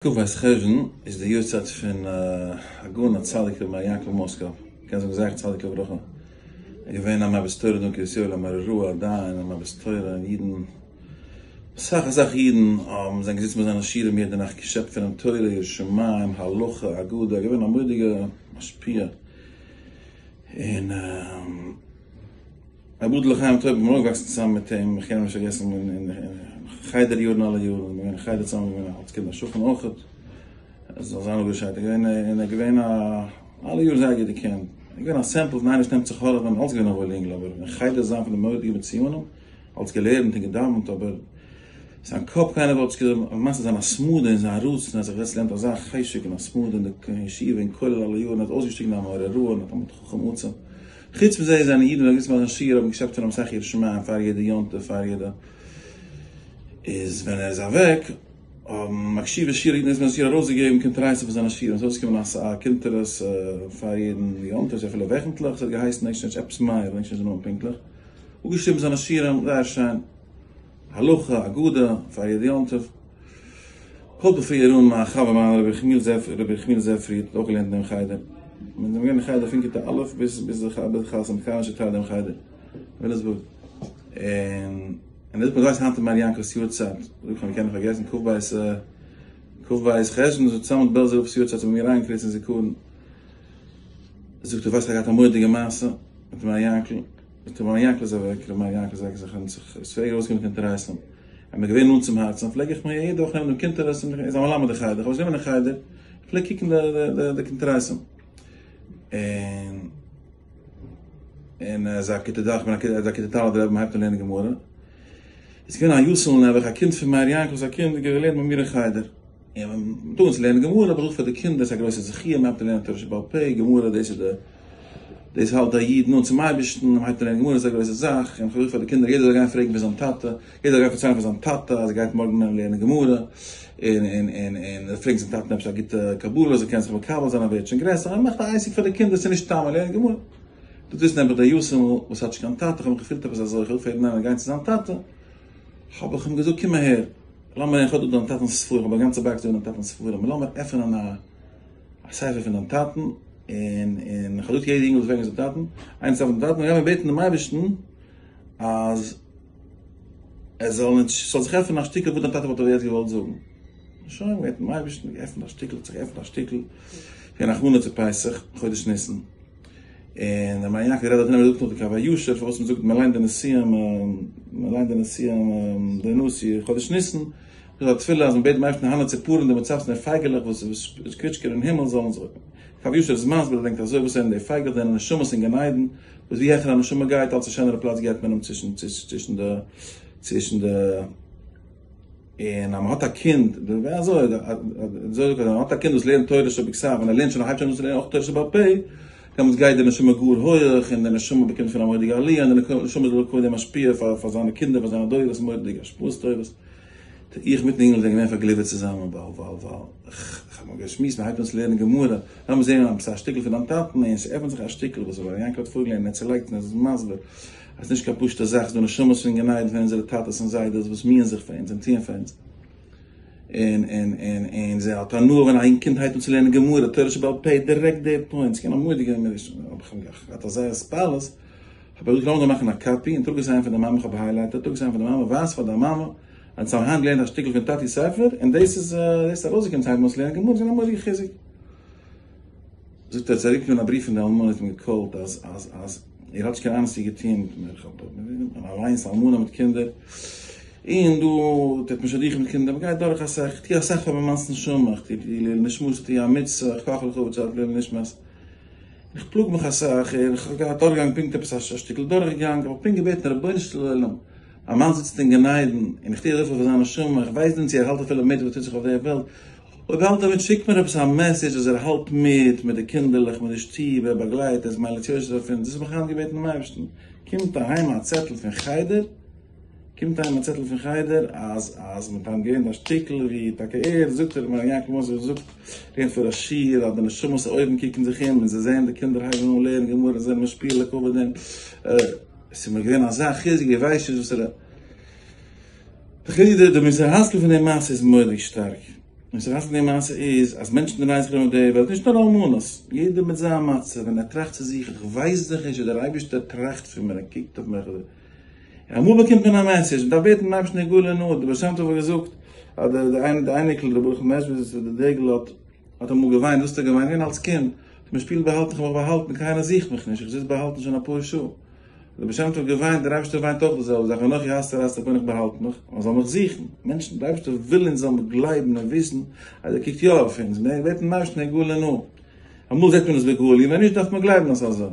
כ"ב חשוון איז די יארצייט פון הגאון הצדיק רבי מאיר יעקב מוסקאוו, מ'קען זאגן זכר צדיק לברכה, ער איז געווען א מרביץ תורה דא אין קרית יואל, א מורה הוראה, א דיין, א מרביץ תורה, און אידן, אסאך אסאך אידן האבן זענען געזיצן ביי זיינע שיעורים יעדע נאכט געשעפט פון אים תורה, יראת שמים, הלכה, אגדה, ער איז געווען א מורא'דיגע משפיע, און. רבי לחיים טויב, איך בין אויפגעוואקסן צוזאמען מיט אים, איך קען אים נישט פארגעסן אין חדר יארן אלע יארן, מיר געווען אין חדר צוזאמען, געווען אלס קינד א שכן אויך, עס זאל זיין אפגעשיידט, ער געווען און ער געווען א אלע יארן זייער גוט געקענט, ער געווען א sample פון איינער וואס נעמט זיך הארעווען, אלץ געווען א וואויל אינגל, אבער אין חדר זיין פון די מורא'דיגע מצוינים, אלץ געלערנט און געדאווענט, אבער זיין קאפ קיינער וואלט נישט געזאגט, למעשה זיין התמדה און זיין רצון, ער האט זיך געזעצט לערנט אזא חשק און התמדה אין די ישיבה און כולל אלע יארן, ער האט אויסגעשטיגן א מורה הוראה און א תלמיד חכם עצום. חוץ מזה זענען אידן ווען געוויסע מאל זיין שיעור האבן געשעפט פון אים אסאך יראת שמים פאר יעדע יום טוב פאר יעדע איז ווען ער איז אוועק האבן מקשיבי שיעור אידן געוויסע מאל זיין שיעור ארויסגעגעבן קונטרסים פון זיינע שיעורים ס'איז אויסגעקומען א קונטרס פאר יעדן יום טוב אפילו וועכנטליך ס'האט געהייסן עקשן עפעס מאיר כ'דענק נישט די נאמען פונקטליך אפגעשריבן זיינע שיעורים זייער שיין. הלכה, אגדה, פאר יעדע יום טוב. קאלט די פריער אן מיין חבר מיין רבי ירחמיאל זאב רבי ירחמיאל זאב פריד האט אויך געלערנט אין דעם חדר. מיר זענען געווען אין חדר פון כיתה א' ביז ביז די ביז די חתונה קיינער נישט געטיילט דעם חדר. וויליאמסבורג. און און ער זאגט מיר דו ווייסט היינט איז מאיר יעקב'ס יארצייט. זאג איך אים מ'קען נישט פארגעסן כ"ב כ"ב חשוון איז צוזאמען מיט בעלזער רב'ס יארצייט האבן מיר אריינגעקריצט אין זיכרון. זאגט ער ווייסט איך האב געהאט א מורא'דיגע מעשה מיט מאיר יענקל. מיט ר' מאיר יענקל איז אוועק, ר' מאיר יענקל איז אוועק זיך און זיך איז פרעג ארויסגעקומען קונטרסים, ער מיר געווען נאנט צום הארצן, פלעג איך מיר יעדע וואך נעמען דעם קונטרס און איז א מלמד אין חדר, איך האב עס גענומען אין חדר, איך פלעג קוקן די די די קונטרסים, און און איז א כיתה ד', איך בין א כיתה ד' דער רבי הייבט אן לערנען גמרא, איז געווען א יאסעלע נעבעך א קינד פון מאיר יענקל'ס א קינד געלערנט ביי מיר אין חדר. און מ'טאר נישט לערנען גמרא, אבער איך זאג פאר די קינדער, ס'איז א גרויסע זכיה, מ'הייבט אן לערנען תורה שבעל פה, גמרא דאס איז די, דאס האלט א איד נאנט צום אייבערשטן, מ'הייבט אן לערנען גמרא איז א גרויסע זאך, און איך זאג פאר די קינדער, יעדער זאל גיין פרעגן פון זיין טאטע, יעדער זאל גיין פארציילן פאר זיין טאטע אז ער גייט מארגן לערנען גמרא, און און און און פרעגן זיין טאטן עפעס א גוטע קבלה, זאל קענען זיך מקבל זיין אז ער ווערט שוין גרעסער, און מ'מאכט א עסק פאר די קינדער, ס'איז נישט סתם לערנען גמרא. דו טוסט נעבעך דער יתומ'ל וואס האט נישט קיין טאטע, איך האב מיך געפילט עפעס אזוי, איך וויל פרעגן ניין גיין צו זיין טאטע, האב איך אים געזאגט קום אהער, לאמיר איך האב דא דיין טאטענס ספרים, איך האב א גאנצע באקס דא פון דיין טאטענס ספרים, לאמיר עפענען א א ספר פון דיין טאטען, און און איך האב געזאגט יעדע אינגל זאל פרעגן זיין טאטען, איינער ספר פון טאטען, און גיימיר בעטן דעם אייבערשטן אז עס זאל נישט, ס'זאל זיך עפענען א שטיקל וואס דיין טאטע וואלט יעצט געוואלט זאגן. שוין, געבעטן דעם אייבערשטן, געעפנט א שטיקל, האט זיך געעפנט א שטיקל, געווען הכנה צו פסח, חודש ניסן. און ר' מאיר יעקב רעדט דארט און ער זאגט נאך די קב הישר פארוואס מען זאגט מען ליינט די נשיאים מען ליינט די נשיאים די נשיא חודש ניסן איז א תפילה אז מען בעט דעם אייבערשטן הנה ציפורים די מצפצן די פייגעלעך וואס וואס קוויטשקען אין הימל זאלן זיך קב הישר איז מסביר ער דענקט אזוי וואס זענען די פייגלעך זענען נשמות אין גן עדן וואס ווי העכער א נשמה גייט אלץ א שענערע פלאץ געבט מען אים צווישן צווישן די צווישן די און אז מען האט א קינד, אזוי זאגט ער, אז מען האט א קינד וואס לערנט תורה שבכתב, און ער לערנט שוין, ער הייבט שוין אן צו לערנען אויך תורה שבעל פה, דעמאלטס גייט די נשמה גאר הויעך, און די נשמה באקומט פון א מורא'דיגע עליה, און די נשמה איז לכבוד דעם משפיע פאר זיינע קינדער, פאר זיינע דורות, מורא'דיגע השפעות טובות. איך מיטן אינגל זענען געווען פארגליווערט צוזאמען, ווייל ווייל ווייל, איך האב אמאל געשמועסט, מען הייבט אן צו לערנען גמרא, לאמיר זען עפעס א שטיקל פון דיין טאטן, און ס'עפנט זיך א שטיקל וואס ר' יענקל האט פארגעלערנט, און ער צעלייגט און ער איז מסביר, אז נישט קיין פשוטע זאך, ס'דא נשמות פון גן עדן פון אונזערע טאטעס און זיידעס וואס מיען זיך פאר אונז און טוען פאר אונז, און און און און זי האט הנאה ווען א אינג קינד הייבט אן צו לערנען גמרא, תורה שבעל פה, דירעקט די point, ס'געווען א מורא'דיגע האב איך געהאט אזא התפעלות, האב איך געזאגט לאמיר דא מאכן א copy און טראג עס אהיים פאר די מאמע, איך האב highlighted, טראג עס אהיים פאר די מאמע, ווייז פאר דיין מאמע אז אונז האבן היינט געלערנט א שטיקל פון טאטי'ס ספר, און דאס איז דאס איז ארויסגעקומען, צו הייבן אן צו לערנען גמרא, ס'איז געווען א מורא'דיגע חיזוק. זאגט ער האט צוריקגעקומען א בריוו פון די אלמנה האט אים געקאלט אז אז אז איר האט נישט קיין אהנונג וואס איר געטוהן מיט מיר, איך האב אליינס אלמנה מיט קינדער, און דא טוט מען שידוכים מיט קינדער, מ'גייט דורך אסאך, איך טוה אסאך פאר מיין מאנ'ס נשמה, איך טוה לעילוי נשמת, איך טוה א מצוה, איך קאך לכבוד שבת לעילוי נשמת, איך פלאג מיך אסאך, און איך האב געהאט דורכגעגאנגען פונקט עפעס א שטיקל דורכגאנג, איך האב פונקט געבעטן רבונו של עולם, מיין מאן זיצט אין גן עדן, און איך טוה אזויפיל פאר זיין נשמה, איך ווייס דען צו ער האלט אפילו מיט וואס טוט זיך אויף דער וועלט, אויב האלט ער מיט שיקט מיר עפעס א message אז ער האלט מיט, מיט די קינדערלעך, מיט די שטוב, ער באגלייט, ער איז מליץ יושר אויף אונז, דאס האב איך היינט געבעטן דעם אייבערשטן, קומט אהיים א צעטל פון חדר, קומט אהיים א צעטל פון חדר אז אז מען האט היינט געלערנט א שטיקל ווי טאקע ער זאגט ר' מאיר יענקל מוזס זאגט לערנט פאר א שיעור אז די נשמות אויבן קוקן זיך אום און זיי זעען די קינדער הייבן אן לערנען גמרא און זענען משפיע לכבוד דעם, עס איז מיר געווען אזא חיזוק, איך ווייס נישט וואס די חיזוק די מוסר השכל פון די מעשה איז מורא'דיג שטארק. און ס'רייסט פון די מעשה איז אז מענטשן דרייען זיך ארום אויף די וועלט, נישט נאר אלמנות, יעדער מיט זיין מצב, און ער טראכט צו זיך, איך ווייס דאך נישט ווי דער אייבערשטער טראכט פון מיר, ער קוקט אויף מיך, אמאל באקומט מען א message, מען דארף בעטן דעם אייבערשטן הגעלה נא, דער בעל שם טוב האט געזאגט אז די אייניקל ר' ברוך מעזשביזש די דגל האט האט אמאל געוויינט, וואס האט ער געוויינט? געווען אלס קינד, מען שפילט באהאלטן, איך האב מיך באהאלטן, קיינער זוכט מיך נישט, איך זיץ באהאלטן שוין אפאר שעה. דער בעל שם טוב געוויינט, דער אייבערשטער וויינט אויך די זעלבע זאך, אנכי הסתר אסתיר פניך באהאלט מיך, מען זאל מיך זוכן, מענטשן, דער אייבערשטער וויל אונז זאלן גלייבן און וויסן אז ער קוקט יא אויף אונז, מען בעט דעם אייבערשטן הגעלה נא, אמאל זעט מען עס בגלוי, ווען נישט דארף מען גלייבן אז ס'איז אזוי.